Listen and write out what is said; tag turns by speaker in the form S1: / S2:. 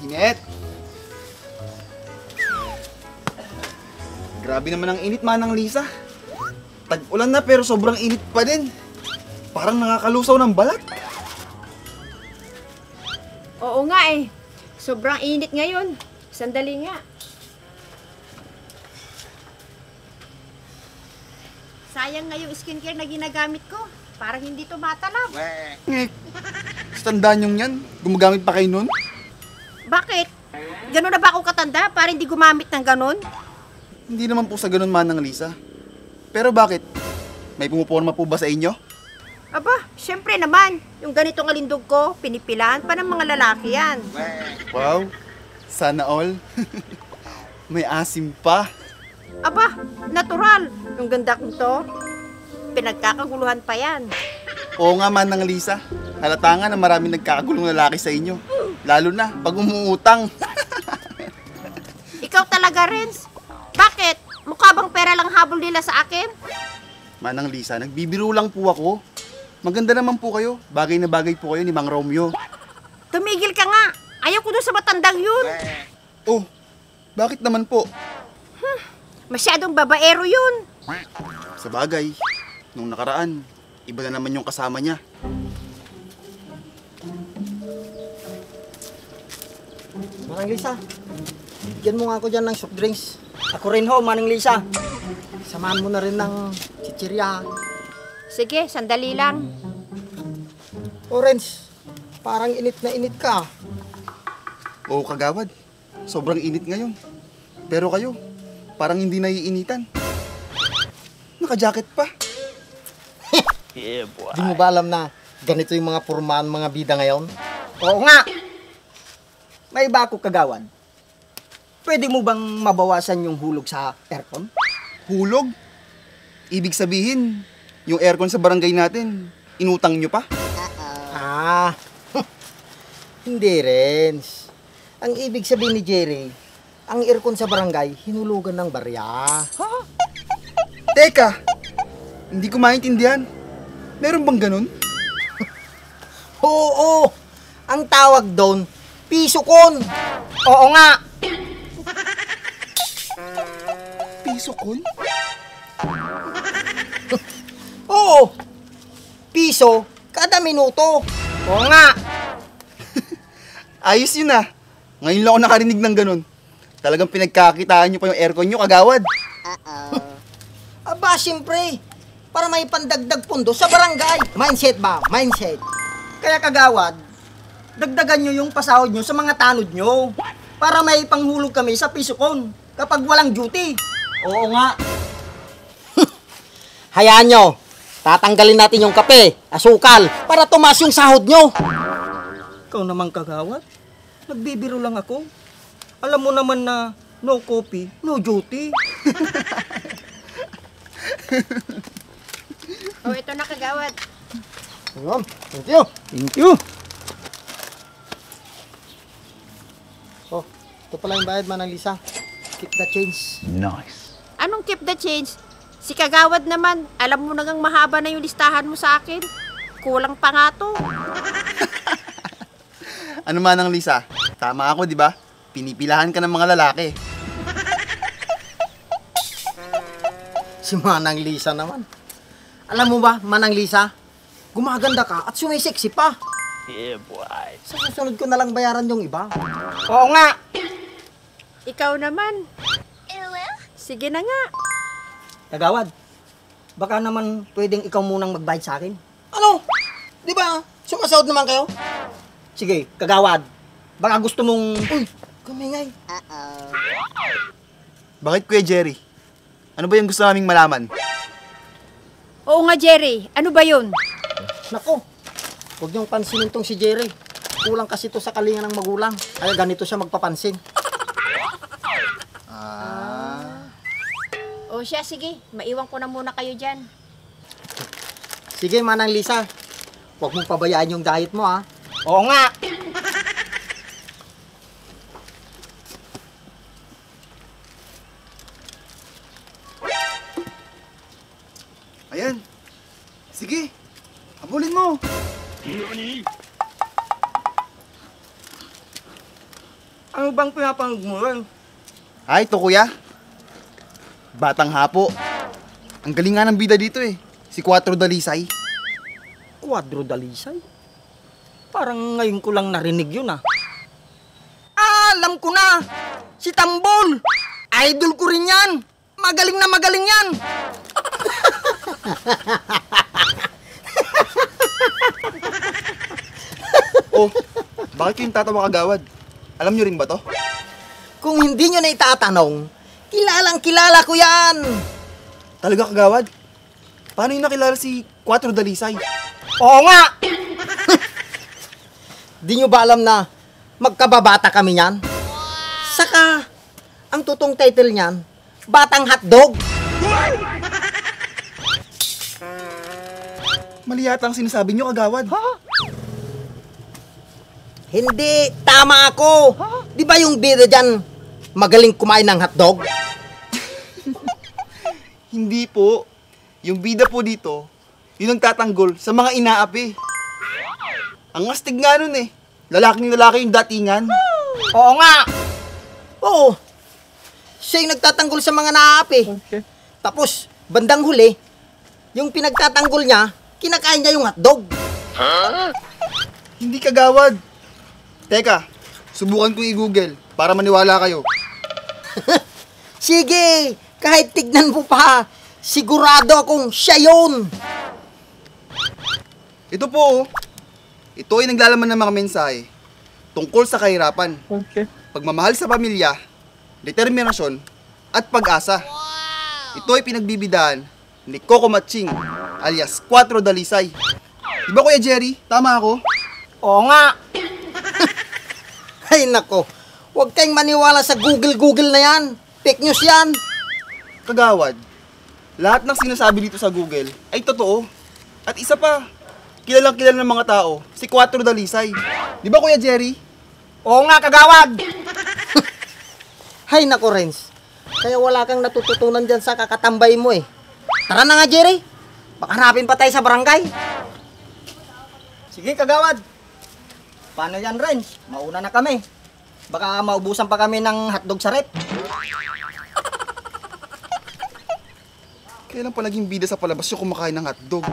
S1: Init! Grabe naman ang init, Manang Lisa. Tag-ulan na pero sobrang init pa din. Parang nakakalusaw ng balat.
S2: Oo nga eh. Sobrang init ngayon. Sandali nga. Sayang nga yung skincare na ginagamit ko. Parang hindi tumatalab.
S1: Tandaan yung yan. Gumagamit pa kayo nun?
S2: Bakit? Ganun na ba ako katanda para hindi gumamit ng ganun?
S1: Hindi naman po sa ganun, Manang Lisa. Pero bakit? May pumuporma po ba sa inyo?
S2: Aba, syempre naman. Yung ganitong alindog ko, pinipilahan pa ng mga lalaki yan.
S1: Wow, sana all. May asim pa.
S2: Aba, natural. Yung ganda kong to, pinagkakaguluhan pa yan.
S1: Oo nga, Manang Lisa. Halata nga na maraming nagkakagulong lalaki sa inyo. Lalo na pag umuutang.
S2: Ikaw talaga, Renz. Bakit? Mukha bang pera lang habol nila sa akin?
S1: Manang Lisa, nagbibiro lang po ako. Maganda naman po kayo. Bagay na bagay po kayo ni Mang Romeo.
S2: Tumigil ka nga. Ayaw ko dun sa matandang yun.
S1: Oh, bakit naman po?
S2: Masyadong babaero yun.
S1: Sa bagay, nung nakaraan, iba na naman yung kasama niya.
S3: Manang Lisa, bigyan mo nga ako dyan ng soft drinks. Ako rin ho, Manang Lisa. Samahan mo na rin ng chichirya.
S2: Sige, sandali lang.
S3: Orange, parang init na init ka.
S1: Oo, kagawad. Sobrang init ngayon. Pero kayo, parang hindi naiinitan. Naka-jacket pa.
S3: Di mo ba alam na ganito yung mga pormahan mga bida ngayon? Oo nga! May iba ako kagawad. Pwede mo bang mabawasan yung hulog sa aircon?
S1: Hulog? Ibig sabihin, yung aircon sa barangay natin, inutang nyo pa?
S3: Ah, hindi rin. Ang ibig sabihin ni Jerry, ang aircon sa barangay, hinulugan ng barya.
S1: Teka, hindi ko maintindihan. Meron bang ganun?
S3: Oo, ang tawag doon, pisukon. Oo nga.
S1: Pisukon?
S3: Oo, piso kada minuto. Oo nga.
S1: Ayos yun ah. Ngayon lang ako nakarinig ng ganun. Talagang pinagkakitaan nyo pa yung aircon nyo, kagawad.
S3: Aba, siyempre, para may pandagdag pundo sa barangay. Mindset ba? Mindset. Kaya kagawad, dagdagan nyo yung pasahod nyo sa mga tanod nyo. Para may panghulog kami sa pisukon kapag walang duty. Oo nga. Hayaan nyo, tatanggalin natin yung kape, asukal, para tumaas yung sahod nyo. Ikaw naman kagawad, nagbibiro lang ako. Alam mo naman na no coffee, no duty.
S2: Oh, ito na kagawad.
S3: Ayun, thank you. Thank you. Oh, ito pala yung bayad, Manang Lisa. Keep the change.
S1: Nice.
S2: Anong keep the change? Si kagawad naman, alam mo nagang mahaba na yung listahan mo sa akin. Kulang pa nga to.
S1: Ano Manang Lisa? Tama ako, di ba? Pinipilahan ka ng mga lalaki.
S3: Si Manang Lisa naman. Alam mo ba, Manang Lisa, gumaganda ka at sumisexy pa.
S1: Yeah, boy.
S3: Sa susunod ko na lang bayaran yung iba. Oo nga.
S2: Ikaw naman. Sige na nga.
S3: Kagawad, baka naman pwedeng ikaw munang magbayad sa akin. Ano? Di ba? Sumasahod naman kayo? Sige, kagawad. Baka gusto mong... Uy, kamingay.
S1: Bakit, Kuya Jerry? Ano ba yung gusto naming malaman?
S2: Oo nga, Jerry. Ano ba yun?
S3: Nako, huwag niyong pansinin tong si Jerry. Kulang kasi to sa kalinga ng magulang. Kaya ganito siya magpapansin.
S2: O siya, sige. Maiwan ko na muna kayo dyan.
S3: Sige, Manang Lisa. Huwag mong pabayaan yung diet mo, ha? Oo nga.
S1: Ayan. Sige, habulin mo.
S3: Ano bang pinapanood mo rin?
S1: Ay, ito kuya. Batang Hapo. Ang galing nga ng bida dito eh. Si Quattro Dalisay.
S3: Quadro Dalisay? Parang ngayon ko lang narinig yun ah. Alam ko na! Si Tambol! Idol ko rin yan! Magaling na magaling yan!
S1: Oh, bakit yung tatawa kagawad? Alam nyo rin ba to?
S3: Kung hindi nyo na itatanong, kilalang kilala ko yan!
S1: Talaga kagawad? Paano yung nakilala si Quattro Dalisay?
S3: Oo nga! Di nyo ba alam na magkababata kami niyan? Saka, ang tutong title niyan, Batang Hotdog.
S1: Mali yata ang sinasabi nyo kagawad.
S3: Hindi, tama ako. Di ba yung bida dyan, magaling kumain ng hotdog?
S1: Hindi po. Yung bida po dito, yun ang tatanggol sa mga inaapi. Ang astig nga nun eh. Lalaking lalaki yung datingan.
S3: Oo nga. Oo. Siya yung nagtatanggol sa mga naapi.
S1: Okay.
S3: Tapos, bandang huli, yung pinagtatanggol niya, kinakain niya yung hotdog.
S1: Hindi kagawad. Teka, subukan kong i-google para maniwala kayo.
S3: Sige, kahit tignan mo pa, sigurado akong siya yun.
S1: Ito po oh. Ito ay naglalaman ng mga mensahe tungkol sa kahirapan, pagmamahal sa pamilya, determinasyon, at pag-asa. Ito ay pinagbibidaan ni Coco Matching alias Quattro Dalisay. Di ba Kuya Jerry? Tama ako?
S3: Oo nga. Ay nako, huwag kayong maniwala sa Google na yan. Fake news yan.
S1: Kagawad, lahat ng sinasabi dito sa Google ay totoo. At isa pa, kilalang kilala ng mga tao, si Quattro Dalisay. Di ba Kuya Jerry?
S3: Oo nga, kagawad. Hay nako, Renz. Kaya wala kang natututunan dyan sa kakatambay mo eh. Tara na nga, Jerry. Baka hanapin pa tayo sa barangay. Sige, kagawad. Paano yan, Renz? Mauna na kami. Baka maubusan pa kami ng hotdog sa rep.
S1: Kailan pa naging bida sa palabas yung kumakain ng hotdog?